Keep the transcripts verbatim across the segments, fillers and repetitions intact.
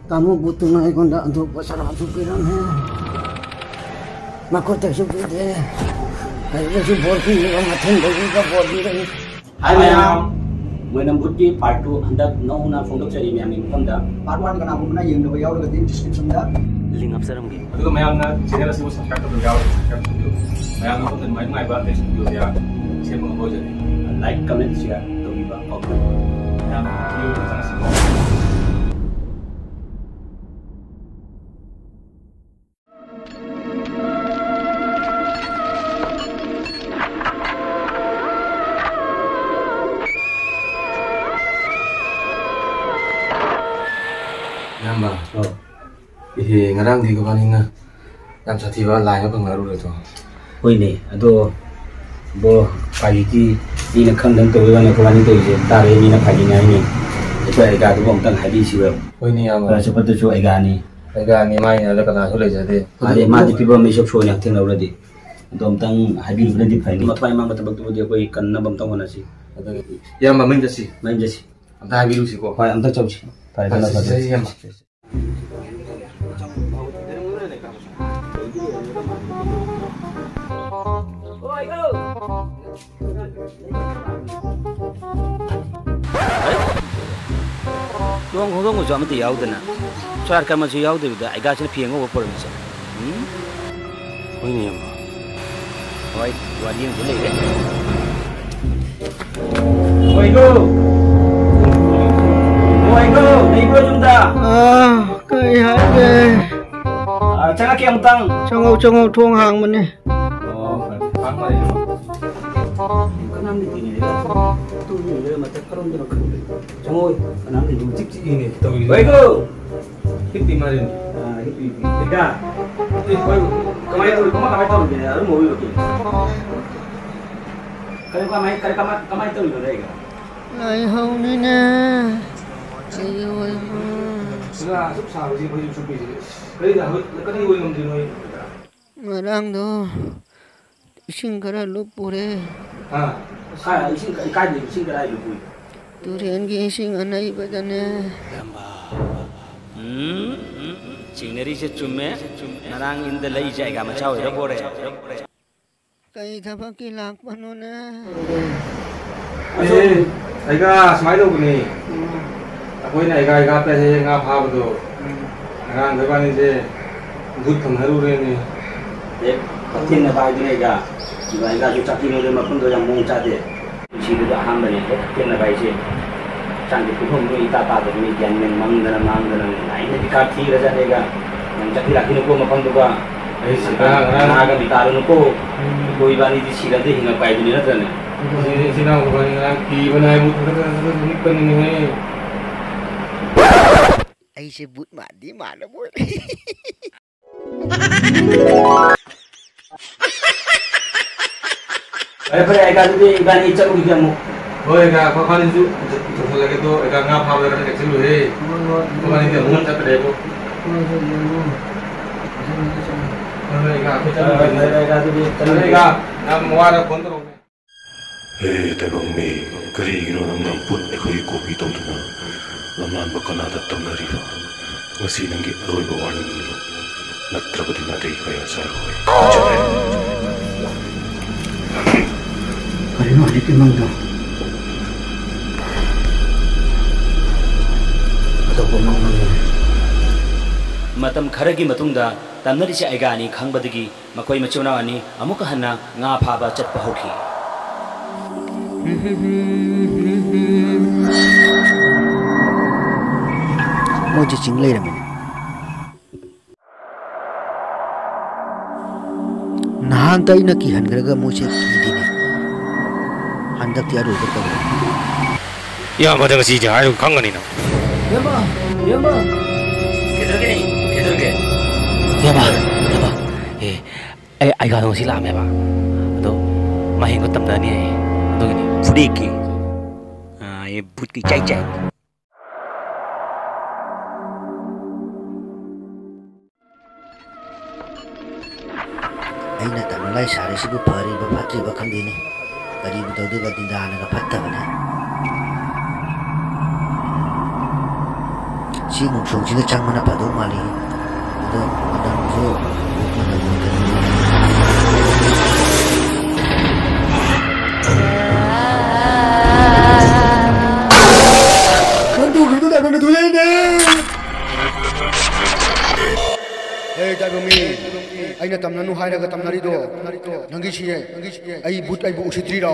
ꯇꯥꯃꯣ ꯕꯨꯠꯇꯨꯅ ꯑꯩꯉꯣꯟꯗ ꯑꯟꯗ꯭ꯔꯣ ꯄꯣꯠ ꯁꯔꯥꯁꯨ ꯄꯤꯔꯝꯃꯦ, ꯃꯈꯨꯠꯇꯁꯨ ꯄꯤꯗꯦ꯫ ꯍꯌꯦꯡꯁꯨ ꯕꯣꯔ ꯄꯤꯔꯒ ꯃꯊꯪꯗꯁꯨ ꯕꯣꯔ ꯄꯤꯔꯅꯤ꯫ ꯍꯥꯏ ꯃꯌꯥꯝ, ꯃꯣꯏꯅꯝ ꯕꯨꯠꯀꯤ ꯄꯥꯔꯠ ꯇꯨ ꯍꯟꯗꯛ ꯅꯧꯅ ꯐꯣꯡꯗꯣꯛꯆꯔꯤ ꯃꯌꯥꯝꯒꯤ ꯃꯐꯝꯗ꯫ ꯄꯥꯔꯠ ꯋꯥꯟ ꯀꯅꯥꯒꯨꯝꯕꯅ ꯌꯦꯡꯗꯕ ꯌꯥꯎꯔꯒꯗꯤ ꯗꯤꯁꯀ꯭ꯔꯤꯞꯁꯟꯗ ꯂꯤꯡ ꯍꯥꯞꯆꯔꯝꯒꯦ꯫ ꯑꯗꯨꯒ ꯃꯌꯥꯝꯅ ꯆꯦꯅꯦꯜ ꯑꯁꯤꯕꯨ ꯁꯕꯁꯀ꯭ꯔꯥꯏꯕ ꯇꯧꯗꯕ ꯌꯥꯎꯔꯒꯗꯤ ꯁꯕꯁꯀ꯭ꯔꯥꯏꯕ ꯇꯧꯕꯤꯌꯨ꯫ ꯃꯌꯥꯝꯅ ꯃꯐꯝꯗ ꯅꯨꯡꯉꯥꯏ ꯅꯨꯡꯉꯥꯏꯕ ꯅꯦꯛꯁ ꯚꯤꯗꯤꯑꯣ ꯀꯌꯥ ꯁꯦꯝꯕ ꯉꯝꯕ ꯑꯣꯏꯖꯒꯦ꯫ ꯂꯥꯏꯛ, ꯀꯃꯦꯟ, ꯁꯤꯌꯥꯔ ꯇꯧꯕꯤꯕ ꯀꯥꯎꯕꯤꯒꯅꯨ꯫ ꯃꯌꯥꯝ ꯚꯤꯗꯤꯑꯣ ꯃꯊꯪ ꯑꯁꯤꯗ ꯏꯌꯥꯝꯕ꯫ ꯑꯧ꯫ ꯏꯍꯦ, ꯉꯔꯥꯡꯗꯤ ꯏꯕꯥꯅꯤꯅ ꯌꯥꯝ ꯁꯥꯊꯤꯕ ꯂꯥꯏ ꯑꯃ ꯐꯪꯅꯔꯨꯔꯦꯗꯣ꯫ ꯍꯣꯏꯅꯦ, ꯑꯗꯣ ꯕ꯭ꯔꯣ, ꯐꯥꯒꯤꯗꯤ ꯃꯤꯅ ꯈꯪꯗꯅ ꯇꯧꯕꯩ ꯋꯥꯅꯤ, ꯑꯩꯈꯣꯏꯕꯥꯅꯤ ꯇꯧꯔꯤꯁꯦ ꯇꯥꯔꯦ, ꯃꯤꯅ ꯐꯥꯒꯤꯅꯤ ꯍꯥꯏꯅꯤ꯫ ꯑꯩꯈꯣꯏ ꯑꯩꯒꯥꯗꯨꯕꯨ ꯑꯝꯇꯪ ꯍꯥꯏꯕꯤꯁꯤꯕ꯫ ꯍꯣꯏꯅꯦ, ꯏꯌꯥꯝꯕ꯫ ꯈꯔ ꯆꯠꯄꯗꯁꯨ ꯑꯩꯒꯥꯅꯤ꯫ ꯑꯩꯒꯥꯅꯤ, ꯃꯥꯏꯅ ꯀꯅꯥꯁꯨ ꯂꯩꯖꯗꯦ꯫ ꯃꯥꯗꯤ, ꯃꯥꯗꯤ ꯐꯤꯕꯝ ꯑꯃ ꯏꯁꯣꯛ ꯁꯣꯛꯑꯣꯏꯅꯦ ꯊꯦꯡꯅꯕꯗꯗꯤ꯫ ꯑꯗꯣ ꯑꯝꯇꯪ ꯍꯥꯏꯕꯤꯔꯨꯕꯅꯗꯤ ꯐꯩꯅꯤ꯫ ꯃꯊ꯭ꯋꯥꯏ ꯃꯥꯡꯕ ꯊꯕꯛꯇꯨꯕꯨꯗꯤ ꯑꯩꯈꯣꯏ ꯀꯟꯅꯕ ꯑꯝꯇꯪ ꯍꯣꯠꯅꯁꯤ꯫ ꯑꯗꯨꯒ ꯏꯌꯥꯝꯕ, ꯃꯌꯨꯝ ꯆꯠꯁꯤ꯫ ꯃꯌꯨꯝ ꯆꯠꯁꯤ꯫ ꯑꯝꯇ ꯍꯥꯏꯕꯤꯔꯨꯁꯤꯀꯣ꯫ ꯍꯣꯏ, ꯑꯝꯇ ꯆꯧꯁꯤ꯫ ꯐꯔꯦ, ꯐꯔꯦ, ꯐꯔꯦ, ꯐꯔꯦ, ꯐꯔꯦ꯫ ꯏꯌꯥꯝꯕ꯫ ꯂꯨꯍꯣꯡ ꯈꯣꯡꯗꯣꯡꯕꯁꯨ ꯑꯃꯠꯇ ꯌꯥꯎꯗꯅ, ꯁꯣꯔꯥꯠ ꯀꯔꯃꯁꯨ ꯌꯥꯎꯗꯕꯤꯗ ꯑꯩꯒꯥꯁꯤꯅ ꯐꯤ ꯑꯉꯧꯕ ꯄꯨꯔꯝꯃꯤꯁꯦ꯫ ꯎꯝ? ꯍꯣꯏꯅꯦ, ꯏꯌꯥꯝꯕ꯫ ꯍꯣꯏ, ꯋꯥꯔꯤ ꯑꯃꯁꯨ ꯂꯩꯔꯦ꯫ ꯃꯣꯏꯒꯣ! ꯃꯣꯏꯒꯣ! ꯂꯩꯕ꯭ꯔꯣ ꯌꯨꯝꯗ? ꯑꯥ, ꯀꯔꯤ ꯍꯥꯏꯒꯦ? ꯑꯥ, ꯆꯪꯉꯛꯀꯦ ꯑꯃꯨꯛꯇꯪ꯫ ꯆꯪꯉꯧ, ꯆꯪꯉꯧ, ꯊꯣꯡ ꯍꯥꯡꯕꯅꯦ꯫ ꯑꯣ, ꯍꯥꯡꯕꯅꯦ꯫ ꯀꯅꯥꯝ ꯂꯩꯇꯦꯅꯦ꯫ ꯇꯨꯝꯃꯤꯔ ꯃꯊꯛ ꯀꯔꯣꯝꯗꯅꯣ ꯈꯪꯗꯦ꯫ ꯆꯪꯉꯛꯑꯣ꯫ ꯀꯅꯥꯝ ꯂꯩꯇꯦ꯫ ꯏꯆꯤꯛ ꯆꯤꯛꯏꯅꯦ ꯇꯧꯔꯤꯁꯦ꯫ ꯃꯣꯏꯒꯣ! ꯍꯤꯞꯄꯤ ꯃꯥꯜꯂꯦꯅꯦ꯫ ꯑꯥ, ꯍꯤꯞꯄꯤ, ꯍꯤꯞꯄꯤ꯫ ꯂꯩꯀꯥ, ꯑꯦ, ꯍꯣꯏ, ꯀꯃꯥꯏꯅ ꯇꯧꯔꯤ? ꯀꯃꯥꯏ, ꯀꯃꯥꯏꯅ ꯇꯧꯔꯤꯒꯦ? ꯑꯗꯨꯝ ꯍꯧꯔꯤꯔꯣ? ꯀꯔꯤ, ꯀꯃꯥꯏ, ꯀꯔꯤ, ꯀꯃꯥꯏ, ꯀꯃꯥꯏꯅ ꯇꯧꯔꯤꯅꯣ, ꯂꯩꯀꯥ? ꯂꯥꯏꯍꯧꯅꯤꯅꯦ꯫ ꯑꯩꯒꯤ ꯑꯣꯏꯕ꯫ ꯁꯤꯗ ꯑꯁꯨꯛ ꯁꯥꯕꯁꯤ ꯑꯩꯈꯣꯏꯁꯨ ꯁꯨꯞꯄꯤꯁꯤ꯫ ꯀꯔꯤꯗ, ꯍꯧꯖꯤꯛ ꯀꯔꯤ ꯑꯣꯏ ꯉꯝꯗ꯭ꯔꯤꯅꯣ? ꯉꯔꯥꯡꯗꯣ ꯏꯁꯤꯡ ꯈꯔ ꯂꯨꯞꯄꯨꯔꯦ꯫ ꯑꯥ, ꯀꯥꯏ, ꯏꯁꯤꯡ ꯀꯥꯏ-, ꯀꯥꯏꯗꯩ ꯏꯁꯤꯡ ꯀꯗꯥꯏꯗꯩ ꯂꯨꯞꯄꯨꯏ? ꯇꯨꯔꯦꯟꯒꯤ ꯏꯁꯤꯡ ꯑꯅꯩꯕꯗꯅꯦ꯫ ꯎꯝ, ꯎꯝ, ꯆꯤꯡꯅꯔꯤꯁꯦ ꯆꯨꯝꯃꯦ꯫ ꯉꯔꯥꯡ ꯏꯟꯗ ꯂꯩꯁꯦ ꯑꯩꯒ ꯃꯆꯥ ꯑꯣꯏꯔꯕꯣꯔꯦ꯫ ꯀꯩ ꯊꯕꯛꯀꯤ ꯂꯥꯛꯄꯅꯣꯅꯦ? ꯑꯦ, ꯑꯩꯒ ꯁꯨꯃꯥꯏꯅ ꯇꯧꯕꯅꯦ꯫ ꯎꯝ꯫ ꯑꯩꯈꯣꯏꯅ ꯑꯩꯒ, ꯑꯩꯒ ꯍꯦꯛ ꯍꯦꯛ ꯉꯥ ꯐꯥꯕꯗꯣ꯫ ꯎꯝ꯫ ꯉꯔꯥꯡꯗꯣ ꯏꯕꯥꯅꯤꯁꯦ ꯕꯨꯠ ꯊꯝꯅꯔꯨꯔꯦꯅꯦ꯫ ꯍꯦꯛ ꯍꯛꯊꯦꯡꯅꯕ ꯍꯥꯏꯗꯨꯅ ꯑꯩꯒ, ꯑꯩꯒꯁꯨ ꯆꯥꯛꯄꯤ ꯅꯣꯏꯗ ꯃꯐꯝꯗꯣ ꯌꯥꯝ ꯃꯑꯣꯡ ꯆꯥꯗꯦ꯫ ꯄꯨꯟꯁꯤꯗꯨꯗ ꯑꯍꯥꯟꯕꯅꯦ ꯍꯦꯛ ꯊꯦꯡꯅꯕ ꯍꯥꯏꯁꯦ꯫ ꯍꯛꯆꯥꯡꯁꯦ ꯄꯨꯊꯣꯛꯅ ꯏꯇꯥ ꯇꯥꯗꯕꯅꯤ, ꯒ꯭ꯌꯥꯟ ꯃꯦꯟ ꯃꯥꯡꯗꯅ ꯃꯥꯡꯗꯅ ꯅꯨꯡꯉꯥꯏꯅꯗꯤ ꯀꯥ ꯊꯤꯔꯖꯥꯠꯅꯦꯒ꯫ ꯅꯪ ꯆꯠꯈꯤ ꯂꯥꯛꯈꯤꯅꯨꯀꯣ ꯃꯐꯝꯗꯨꯒ꯫ ꯑꯩ ꯁꯤꯗ ꯉꯔꯥꯡ ꯅꯥꯒ ꯃꯤ ꯇꯥꯔꯨꯅꯨꯀꯣ꯫ ꯎꯝ꯫ ꯑꯩꯈꯣꯏ ꯏꯕꯥꯅꯤꯗꯤ ꯁꯤꯔꯗꯤ ꯍꯤꯡꯉꯛꯄ ꯍꯥꯏꯗꯨꯅꯤ ꯅꯠꯇ꯭ꯔꯅꯦ? ꯑꯩꯈꯣꯏ ꯏꯆꯤꯟ ꯏꯅꯥꯎ ꯏꯕꯥꯅꯤ ꯉꯔꯥꯡ ꯀꯤꯕꯅ ꯍꯥꯏꯕꯨ ꯊꯛ ꯊꯛ ꯊꯛ ꯊꯛ ꯅꯤꯛꯄꯅꯤꯅꯦꯍꯦ꯫ ꯑꯩꯁꯦ ꯕꯨꯠ ꯃꯥꯟꯗꯤ ꯃꯥꯜꯂꯕꯣꯏ꯫ ꯐꯔꯦ, ꯐꯔꯦ, ꯑꯩꯒ ꯑꯗꯨꯗꯤ ꯏꯕꯥꯅꯤ ꯆꯠꯂꯨꯈꯤꯒꯦ ꯑꯃꯨꯛ꯫ ꯍꯣꯏ, ꯑꯩꯒ ꯑꯩꯈꯣꯏ ꯏꯕꯥꯅꯤꯁꯨ ꯆꯠꯊꯣꯛꯂꯒꯦ ꯑꯗꯣ, ꯑꯩꯒ ꯉꯥ ꯐꯥꯕꯗ ꯈꯔ ꯆꯦꯛꯁꯤꯜꯂꯨꯍꯦ꯫ ꯍꯣꯏ, ꯍꯣꯏ꯫ ꯑꯩꯈꯣꯏ ꯏꯕꯥꯅꯤꯗꯤ ꯑꯃꯨꯛ ꯍꯟꯅ ꯆꯠꯇ꯭ꯔꯦꯕꯣ꯫ ꯍꯣꯏ, ꯍꯣꯏ, ꯌꯦꯡꯉꯣ꯫ ꯐꯖꯅ ꯆꯠꯂꯣ꯫ ꯍꯣꯏ, ꯍꯣꯏ, ꯑꯩꯒ ꯑꯩꯈꯣꯏ ꯐꯔꯦ, ꯆꯠꯂꯨꯈꯤꯒꯦ꯫ ꯐꯔꯦ, ꯑꯩꯒ ꯑꯗꯨꯗꯤ ꯐꯔꯦ, ꯆꯠꯂꯨꯈꯤꯒꯦ꯫ ꯑꯩꯒ ꯌꯥꯝ ꯋꯥꯔ ꯐꯣꯟ ꯇꯧꯔꯛꯎꯅꯦ꯫ ꯍꯦ ꯇꯥꯏꯕꯪ ꯃꯤ, ꯀꯔꯤꯒꯤꯅꯣ ꯅꯪꯅ ꯄꯣꯠ ꯑꯩꯈꯣꯏꯒꯤ ꯀꯣꯄꯤ ꯇꯧꯗꯨꯅ ꯂꯝꯂꯥꯟꯕ ꯀꯅꯥꯗ ꯇꯝꯅꯔꯤꯕ? ꯉꯁꯤ ꯅꯪꯒꯤ ꯑꯔꯣꯏꯕ ꯋꯥꯔꯅꯤꯡꯅꯤ, ꯅꯠꯇ꯭ꯔꯕꯗꯤ ꯅꯥꯇꯩ ꯀꯌꯥ ꯆꯥꯔꯣꯏ꯫ ꯀꯔꯤꯅꯣ ꯍꯧꯖꯤꯛꯀꯤ ꯃꯪꯗꯣ? ꯑꯇꯣꯞꯄ ꯃꯪ ꯃꯪꯉꯦ꯫ ꯃꯇꯝ ꯈꯔꯒꯤ ꯃꯇꯨꯡꯗ ꯇꯝꯅꯔꯤꯁꯦ ꯑꯩꯒꯥꯅꯤ ꯈꯪꯕꯗꯒꯤ ꯃꯈꯣꯏ ꯃꯆꯤꯟ ꯃꯅꯥꯎ ꯑꯅꯤ ꯑꯃꯨꯛꯀ ꯍꯟꯅ ꯉꯥ ꯐꯥꯕ ꯆꯠꯄ ꯍꯧꯈꯤ꯫ ꯃꯣꯏꯁꯦ ꯆꯤꯡ ꯂꯩꯔꯝꯃꯤꯅꯦ꯫ ꯅꯍꯥꯟꯇ ꯑꯩꯅ ꯀꯤꯍꯟꯈ꯭ꯔꯒ ꯃꯣꯏꯁꯦ ꯀꯤꯗꯦꯅꯦ꯫ ꯍꯟꯗꯛꯇꯤ ꯑꯔꯣꯏꯕ ꯇꯧꯔꯦ꯫ ꯏꯌꯥꯝꯕꯗ ꯉꯁꯤꯗꯤ ꯍꯥꯏꯔꯒ ꯈꯪꯒꯅꯤꯅ꯫ ꯏꯌꯥꯝꯕ! ꯏꯌꯥꯝꯕ! ꯀꯩꯗꯧꯔꯒꯦ? ꯀꯩꯗꯧꯔꯒꯦ? ꯏꯌꯥꯝꯕ! ꯏꯌꯥꯝꯕ! ꯑꯦ, ꯑꯩ, ꯑꯩꯒꯥꯗꯣ ꯉꯁꯤ ꯂꯥꯛꯑꯝꯃꯦꯕ꯫ ꯑꯗꯣ ꯃꯥ ꯍꯌꯦꯡꯗꯣ ꯇꯝꯅꯅꯤ ꯍꯥꯏꯌꯦ꯫ ꯑꯗꯨꯒꯤꯅꯤ꯫ ꯐꯨꯔꯤꯠꯀꯤ? ꯑꯥ, ꯑꯦ, ꯕꯨꯠꯀꯤ ꯆꯥꯏ ꯆꯥꯏ꯫ ꯑꯩꯅ ꯇꯞꯅ ꯂꯥꯏ ꯁꯥꯔꯤꯁꯤꯕꯨ ꯐꯔꯤꯕ ꯐꯠꯇ꯭ꯔꯤꯕ ꯈꯪꯗꯦꯅꯦ꯫ ꯀꯔꯤꯕꯨ ꯇꯧꯗꯣꯏꯕ, ꯗꯤꯟꯗꯥꯅꯒ ꯐꯠꯇꯕꯅꯦ꯫ ꯁꯤ ꯅꯣꯡꯁꯣꯡꯁꯤꯗ ꯆꯪꯕꯅ ꯐꯗꯧ ꯃꯥꯜꯂꯤ꯫ ꯑꯗꯣ ꯃꯇꯝꯁꯨ ꯃꯇꯝ ꯑꯣꯏꯗꯕꯅꯤꯅ꯫ ꯅꯪ ꯇꯨꯈꯤꯕꯗꯨ ꯇꯥꯏꯕꯪꯗ ꯊꯨꯗꯦꯛꯏꯅꯦ꯫ ꯍꯦ ꯇꯥꯏꯕꯪ ꯃꯤ, ꯑꯩꯅ ꯇꯝꯅꯅꯨ ꯍꯥꯏꯔꯒ ꯇꯝꯅꯔꯤꯗꯣ ꯅꯪꯒꯤ ꯁꯤꯌꯦ꯫ ꯑꯩ ꯚꯨꯠ ꯑꯩꯕꯨ ꯎꯁꯤꯠꯇ꯭ꯔꯤꯔꯣ?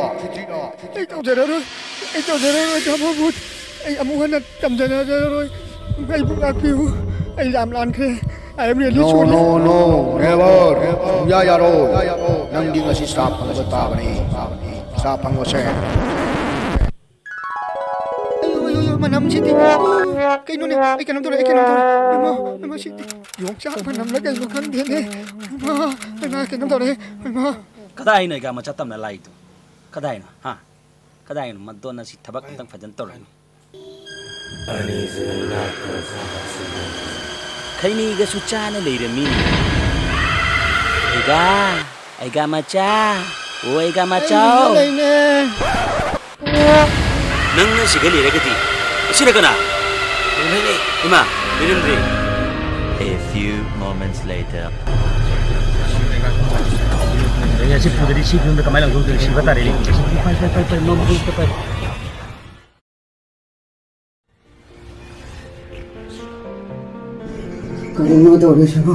ꯑꯩ ꯇꯧꯖꯔꯔꯣꯏ, ꯑꯩ ꯇꯧꯖꯔꯔꯣꯏ ꯇꯥꯃꯣ ꯚꯨꯠ꯫ ꯑꯩ ꯑꯃꯨꯛ ꯍꯟꯅ ꯇꯝꯖꯅꯖꯔꯔꯣꯏ꯫ ꯑꯩꯕꯨ ꯉꯥꯛꯄꯤꯌꯨ꯫ ꯑꯩ ꯌꯥꯝ ꯂꯥꯟꯈ꯭ꯔꯦ꯫ I am really No, sorry. No, no, never. ꯁꯨꯡꯌꯥ ꯌꯥꯔꯣꯏ꯫ ꯅꯪꯗꯤ ꯉꯁꯤ ꯁ꯭ꯔꯥꯞ ꯐꯪꯕ ꯇꯥꯕꯅꯤ꯫ ꯁ꯭ꯔꯥꯞ ꯐꯪꯕꯁꯦ꯫ ꯑꯌꯣ, ꯑꯌꯣ, ꯑꯌꯣ, ꯃꯅꯝꯁꯤꯗꯤ꯫ ꯀꯩꯅꯣꯅꯦ? ꯑꯩ ꯀꯩꯅꯣꯝ ꯇꯧꯔꯦ, ꯑꯩ ꯀꯩꯅꯣꯝ ꯇꯧꯔꯦ꯫ ꯏꯃꯥ, ꯏꯃꯥ, ꯁꯤꯗꯤ ꯌꯣꯡꯆꯥꯛ ꯃꯅꯝꯂ ꯀꯩꯅꯣ ꯈꯪꯗꯦꯅꯦ꯫ ꯏꯃꯥ, ꯏꯃꯥ, ꯀꯩꯅꯣꯝ ꯇꯧꯔꯦ꯫ ꯏꯃꯥ꯫ ꯀꯗꯥꯏꯅꯣ ꯑꯩꯒ ꯃꯆꯥ ꯇꯝꯅ ꯂꯥꯛꯏꯗꯣ? ꯀꯗꯥꯏꯅꯣ? ꯍꯥ? ꯀꯗꯥꯏꯅꯣ? ꯃꯗꯣꯟ ꯑꯁꯤ ꯊꯕꯛ ꯑꯝꯇꯪ ꯐꯖꯅ ꯇꯧꯔꯅꯤ꯫ ꯑꯅꯤꯁꯦ ꯏꯅꯥꯛꯇ ꯈꯩꯅꯤꯒꯁꯨ ꯆꯥꯅ ꯂꯩꯔꯝꯃꯤ꯫ ꯑꯩꯒꯥ, ꯑꯩꯒꯥ ꯃꯆꯥ, ꯑꯣ ꯑꯩꯒꯥ ꯃꯆꯥ꯫ ꯑꯩꯒꯤꯁꯨ ꯂꯩꯅꯦ꯫ ꯅꯪꯅ ꯁꯤꯒ ꯂꯩꯔꯒꯗꯤ ꯑꯁꯤꯅ ꯀꯅꯥ? ꯏꯃꯥ, ꯂꯩꯔꯝꯗ꯭ꯔꯦ꯫ A few moments later. ꯑꯦ, ꯑꯁꯤ ꯄꯨꯗ꯭ꯔꯗꯤ ꯁꯤ ꯐꯤꯕꯝꯗ ꯀꯃꯥꯏꯅ ꯂꯪꯊꯣꯛꯇꯣꯏꯅꯣ? ꯁꯤꯕ ꯇꯥꯔꯦꯅꯦ꯫ ꯄꯥꯏ, ꯄꯥꯏ, ꯄꯥꯏ, ꯄꯥꯏ, ꯃꯝ, ꯃꯝ, ꯄꯥꯏ, ꯄꯥꯏ꯫ ꯀꯔꯤꯅꯣ ꯇꯧꯔꯤꯁꯤꯕꯣ?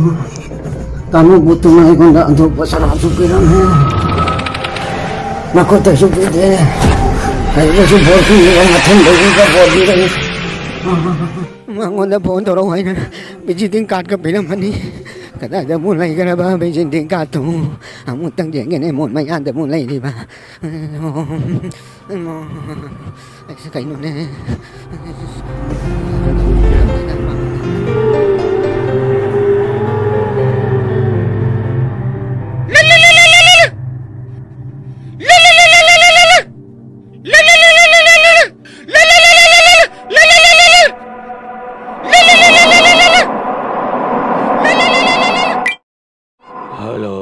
ꯇꯥꯃꯣ ꯕꯨꯠꯇꯨꯅ ꯑꯩꯉꯣꯟꯗ ꯑꯟꯗ꯭ꯔꯣ ꯄꯁꯔꯥꯁꯨ ꯄꯤꯔꯝꯃꯦ, ꯃꯈꯨꯠꯇꯁꯨ ꯄꯤꯗꯦ꯫ ꯑꯩꯒꯁꯨ ꯕꯣꯔ ꯄꯤꯔꯒ ꯃꯊꯪꯗꯒꯤꯒ ꯕꯣꯔ ꯄꯤꯔꯒ ꯃꯉꯣꯟꯗ ꯐꯣꯟ ꯇꯧꯔꯛꯑꯣ ꯍꯥꯏꯅ ꯚꯤꯖꯤꯇꯤꯡ ꯀꯥꯔꯗꯀ ꯄꯤꯔꯝꯃꯅꯤ꯫ ꯀꯗꯥꯏꯗ ꯑꯃꯨꯛ ꯂꯩꯈ꯭ꯔꯕ ꯚꯤꯖꯤꯇꯤꯡ ꯀꯥꯔꯗꯇꯨ? ꯑꯃꯨꯛꯇꯪ ꯌꯦꯡꯒꯦꯅꯦ, ꯃꯣꯟ ꯃꯌꯥꯗ ꯑꯃꯨꯛ ꯂꯩꯔꯤꯕ꯫ ꯑꯩꯁꯦ ꯀꯩꯅꯣꯅꯦ꯫ Hello.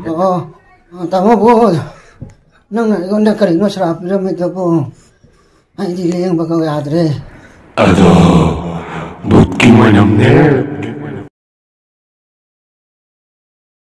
ꯑꯣ, ꯇꯥꯃꯣ ꯕꯨ, ꯅꯪꯅ ꯑꯩꯉꯣꯟꯗ ꯀꯔꯤꯅꯣ ꯁ꯭ꯔꯥꯞ ꯄꯤꯔꯝꯃꯤꯗꯨꯕꯨ? ꯑꯩꯗꯤ ꯂꯦꯡꯕꯒ ꯌꯥꯗ꯭ꯔꯦ꯫ ꯑꯗꯣ, ꯕꯨ Imoy Namner